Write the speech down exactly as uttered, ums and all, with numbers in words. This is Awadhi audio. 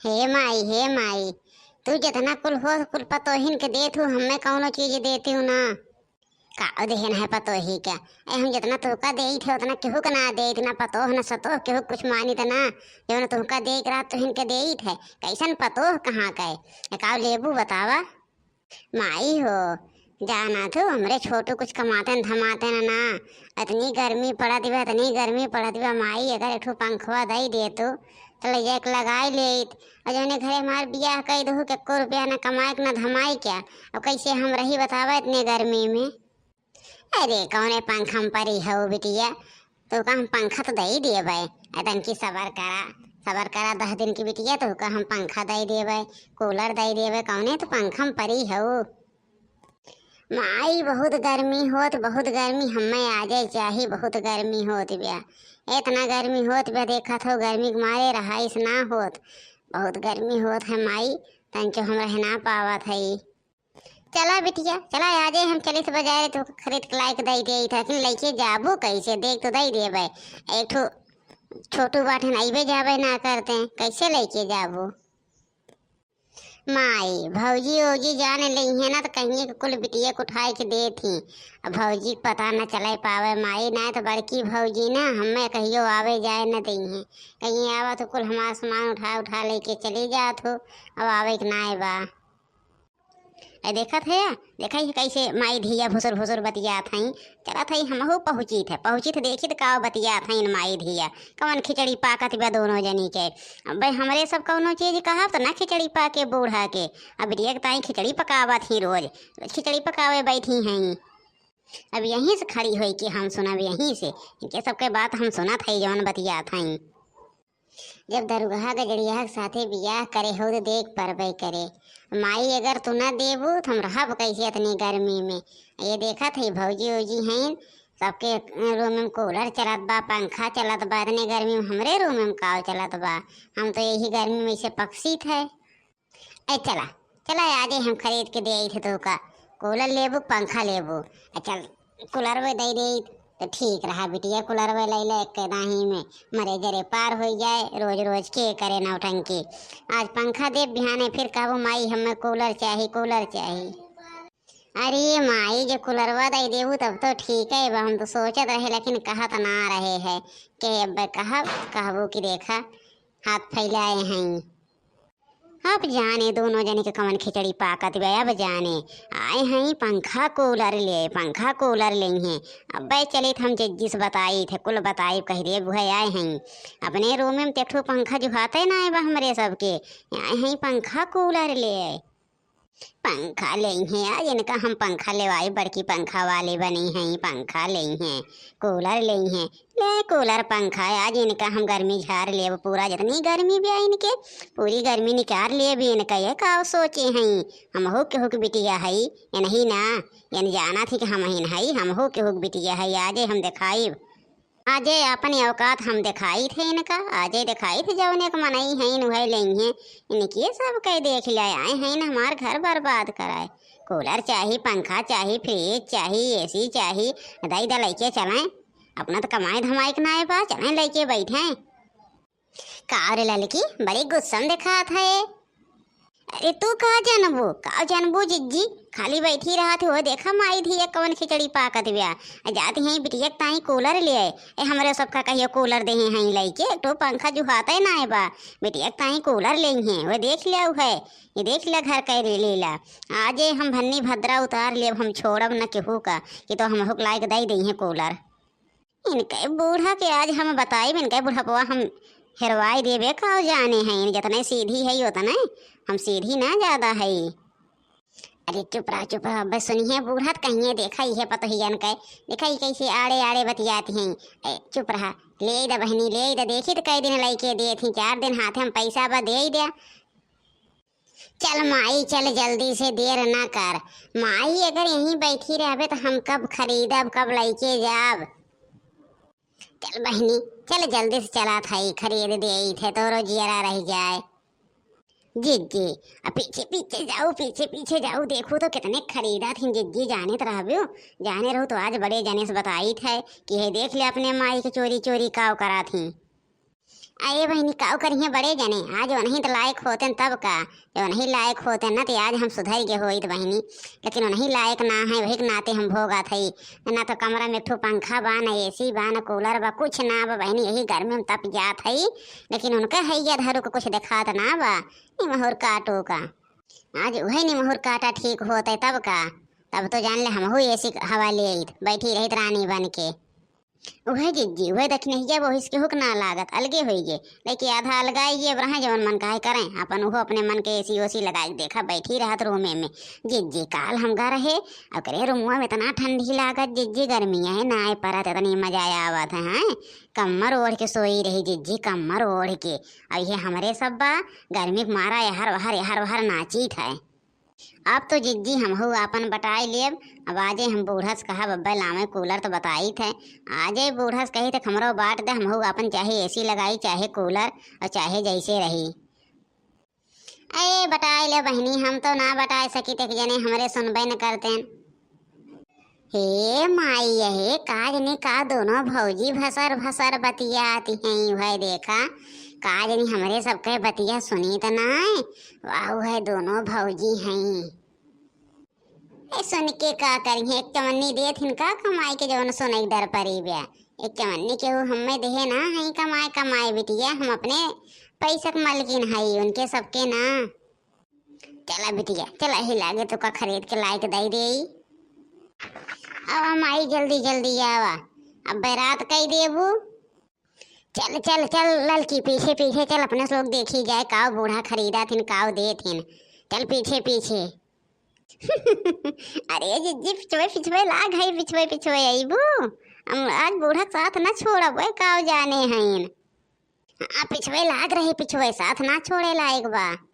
हे माई, हे माई, तू जितना कुल हो कुल पतोहिन के देत हूँ, हमें कौनो चीज देती हूँ ना। का देहन है पतोही के? ए, हम जितना तोहका देइत है उतना केहू के ना देइत, ना पतोह ना सतोह केहू कुछ मानित ना। जौन तोहका देइत रहा तोहिन के देइत है। कैसन पतोह कहाँ के? ए, का लेबू बतावा? माई हो, जाना तू हमरे छोटू कुछ कमाते न धमाते न ना। इतनी गर्मी पड़त बा, इतनी गर्मी पड़त बा माई, अगर एक ठो पंखवा दई दे तू तो ले जाके लगाई लेइत। और जौने घरे हमार बियाह कई दहू के एको रुपया ना कमाए के ना धमाए के, अब कैसे हम रही बतावा इतने गर्मी में? अरे कौने पंखा में परी हो बिटिया, तोहका हम पंखा तो दई देबै। ए तनकी सबर करा, सबर करा दस दिन की बिटिया, तोहका हम पंखा दई देबै, कूलर दई देबै, कौने तो पंखा में परी हो। माई बहुत गर्मी होत, बहुत गर्मी, हमें आ जाए चाही, बहुत गर्मी होत बा। इतना गर्मी होत बा, देखत हो गर्मी के मारे रहाइस ना होत, बहुत गर्मी होत है माई, तनके हम रह ना पावत हई। चला बिटिया, चला, आजे हम चलित बाजारे तो खरीद के लाइके दई देइत है, लेकिन लइके जाबू कैसे? देख तो दई देबै, एक ठो छोटू बाठन अइबे जाबे ना करते, कैसे लइके जाबू? माई, भौजी ओजी जान लेइहें ना तो कहिए कि कुल बिटिया के उठाए के देत ही, अब भौजी के पता न चले पावे माई, ना तो बड़की भौजी ना हमें कहियो आवे जाए न देइहें, कहीं आवा तो कुल हमार सामान उठा उठा लेके चली जात हो, अब आवे के नाय बा। ए, देखत है, देखा ही कैसे माई धिया भुसुर भुसुर बतियात हई। चलत हई हमहू पहुँचित है, पहुँचित देखित का बतियात हई माई धिया। कवन खिचड़ी पाकत बा दोनों जनी के। अबे हमरे सब कौनो चीज कहब त ना खिचड़ी पाके बूढ़ा के। अब बिटिया के ताई खिचड़ी पकावत ही रोज, रोज खिचड़ी पकावे बैठी हई। अब यहीं से खड़ी होई के हम सुनब, यहीं से इनके सबके बात हम सुनत हई जवन बतियात हई। जब दरुगहा गजड़िया के साथे बियाह करे हो तो देख परबे करे। माई अगर तू ना देबू तो हम रहब कैसे इतनी गर्मी में? ये देखत है भौजी ओजी हैं, सबके रूम में कूलर चलत बा, पंखा चलत बा, इतने गर्मी में हमरे रूम में काव चलत बा? हम तो यही गर्मी में से पकसीत है। ए चला, चला आजे हम खरीद के देइत है तोहका। कूलर लेबू, पंखा लेबू? ए चल, कूलरवे दे देइत तो ठीक रहा बिटिया, कूलरवे ले ले एक दाही में, मरे जरे पार हो जाए, रोज रोज के करे नौटंकी। आज पंखा देब, बिहाने फिर कहबू माई हमें कूलर चाही, कूलर चाही। अरे माई, जे कूलरवा दे देबू तब तो ठीक है बा, हम तो सोचत रहे लेकिन कहत ना रहे है कि अब कहब, कहबू कि देखा हाथ फैलाए हैं। अब जाने दोनों जने के कवन खिचड़ी पाकत बा। अब जाने आए हैं पंखा कूलर ले, पंखा कूलर लेइहें। अब्बे चलित हम जिज्जी से बताइत है, कुल बताइब, कह देब उहे आए हैं। अपने रूम में तो एक ठो पंखा जुहाते ना आए बा हमरे सबके, आए हैं पंखा कूलर ले। पंखा लेइहें आज इनका हम पंखा लेवाई, बड़की पंखा वाली बनी हैं, पंखा लेइहें, कूलर लेइहें। ले कूलर पंखा, आज इनका हम गर्मी झार लेब पूरा, जितनी गर्मी बा इनके, पूरी गर्मी निकाल लेब इनका। ये का सोचे हैं, हमहू केहू के बिटिया हई, ये नहीं ना, ये न जाना थी कि हम ही हई, हमहू केहू के बिटिया हई। आजे हम देखाइब, आजे अपन औकात हम देखाइत है इनका, आजे देखाइत है जौन एक मनई हैं, उहे लेइहें। इनके सब के देख ले आए हैं, हमार घर बर्बाद कराए। कूलर चाही, पंखा चाही, फ्रिज चाही, एसी चाही, दई द लइके चलें। अपना तो कमाए धमाए के नाय बा, चलें लइके बैठें। का रे ललकी, बड़ी गुस्सा में देखात है। अरे तू का जानबू, का जानबू जिज्जी, खाली बैठी रहत हो, देखा माई धिया कवन खिचड़ी पाकत बा। आ जात हैं बिटिया के ताई कूलर ले आए। ए हमरे सबका कहियो कूलर देहे हैं लइके, एक ठो पंखा जुहाते नाय बा। बिटिया के ताई कूलर लेइहें, वो देख लिया है, ये देख लिया घर का ले लेला। आजे हम भन्नी भद्रा उतार लेब, हम छोड़ब न केहू का, कि तो हमहू के लाइके दई देइहें कूलर। इनके बूढ़ा के आज हम बताइब, इनके बुढ़पवा हम हेरवाई देबे का जाने हैं, इन जितने सीधी है उतने, हम सीधी ना ज्यादा है। अरे चुप रहा, चुप रहा, बस सुनिए बूढ़ा त कहिए, देखा ही है पतोहियन के, देखा ही कैसे आड़े आड़े बतियाती हैं। ए, चुप रहा, ले द बहनी, ले द, देखी त कई दिन लइके देत ही, चार दिन हाथे हम पैसा बा दे ही दे। चल माई, चल जल्दी से, देर ना कर। माई, अगर यहीं बैठी रहबे तो हम कब खरीदब, कब लइके जाब? चल बहिनी, चल जल्दी से चला था, खरीद देइत है, तोरो जियरा रह जाए। जिज्जी, आ पीछे पीछे जाऊ, पीछे पीछे जाऊ, देखू तो कितने खरीदा थी जिज्जी, जाने तो रहबू, जाने रहू तो आज बड़े जने से बताइत है कि है देख ले अपने माई के चोरी चोरी काव करा थी। अरे बहिनी, काउ करिहें बड़े जने, आज ओनही त लायक होतेन तब का। जब ओनही लायक होतेन ना, त आज हम सुधर गए होइत बहिनी, लेकिन ओनही लायक ना है, वही के नाते हम भोगत हई। ना तो कमरा में एक ठो पंखा बा, ना एसी बा, ना कूलर बा, कुछ ना बा बहिनी, यही गर्मी में तप जात हई। लेकिन उनके हैया धरू के कुछ देखात ना बा, निमहुर काटू का। आज उहे निमहुर काटा ठीक होते तब का, तब तो जान ले हमहू एसी क हवा ले आइत, बैठी रहित रानी बन के। उहे जिज्जी, उहे दखिनहिया बहिस के हुक ना लागत, अलगे होई गे। लइके आधा अलगाई गे, अब रहे जवन मन काहे करें, अपन उहो अपने मन के एसी ओसी लगाई के देखा, बैठी रहत रूमे में। जिज्जी, काल हम गा रहे, ओकरे रूमवा में इतना ठंडी लागत जिज्जी, गर्मिया है ना आए परत, इतनी मजा आवत है, हैं? कम्मर ओढ़ के सोई रही जिज्जी, कम्मर ओढ़ के। और ये हमरे सब बा, गर्मी के मारा यहर वहर, यहर वहर नाचित है। अब तो जिज्जी हमहू आपन बटाई लेब। अब आजे हम बूढ़ा से कहब, अब्बे लावे कूलर तो बताइत है। आजे बूढ़ा से कही तक हमरो बाट दे, हमहू आपन चाहे एसी लगाई, चाहे कूलर, और चाहे जैसे रही। ए, बटाई ले बहिनी, हम तो ना बटाई सकी, एक जने हमरे सुनबे न करतेन। हे माई, यहे का जनी का दोनों भौजी भसर भसर बतियाती हैं, वह देखा, का जनी हमरे सबके बतिया सुनी त नाय। वाह, वह दोनों भौजी हैं। ए, सुन के का करिहें, एक चवन्नी देत हिन का कमाई के, जवन सुनई दर परी ब्या। एक चवन्नी केहू हमें देहे ना है कमाए, कमाए बिटिया, हम अपने पैसा के मालकिन हई, उनके सबके ना। चला बिटिया, चला, ही लागे तो का खरीद के लायक दई देई। अब हम आई, जल्दी जल्दी आवा, अब बैरात कई देबू। चल चल चल ललकी, पीछे पीछे चल, अपने से लोग देखी जाए, काव बूढ़ा खरीदा थिन, काव दे थिन। चल पीछे पीछे। अरे जिज्जी, पिछवे पिछवे लाग है, पिछवे पिछवे अइबू। हम आज बूढ़ा के साथ ना छोड़ब, ओए काव जाने हईन। हाँ, पिछवे लाग रही, पिछवे साथ ना छोड़े लायक बा।